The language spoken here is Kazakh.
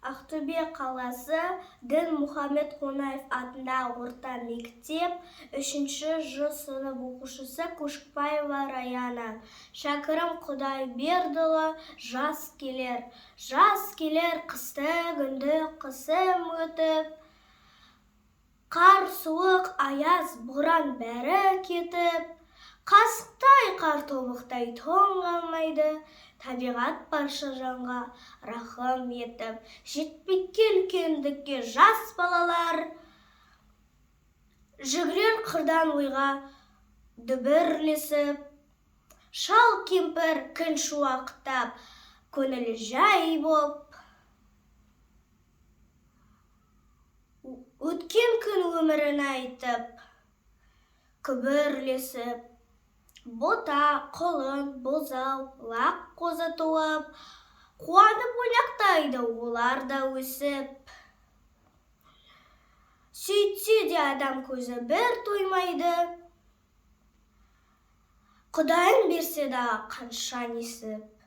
Ақтөбе қаласы, Дінмұхамед Қонаев атындағы орта мектеп, 3 ж сынып оқушысы Көшікбаева Раяна. Шәкәрім Құдайбердіұлы, «Жаз келер». Жаз келер, қысты күнді қысым өтіп, қар, суық, аяз, боран бәрі кетіп, қасықтай қар, тобықтай тоң қалмайды. Табиғат барша жанға рахым етіп, жетпекке үлкендікке жас балалар. Жүгірер қырдан ойға дүбірлесіп, шал, кемпір күн шуақтап, көңілі жай боп, өткен күн өмірін айтып, күбірлесіп. Бота, құлын, бұзау, лақ, қозы туып, қуанып ойнақтайды олар да өсіп. Сөйтсе де адам көзі бір тоймайды, Құдайым берсе дағы қанша несіп.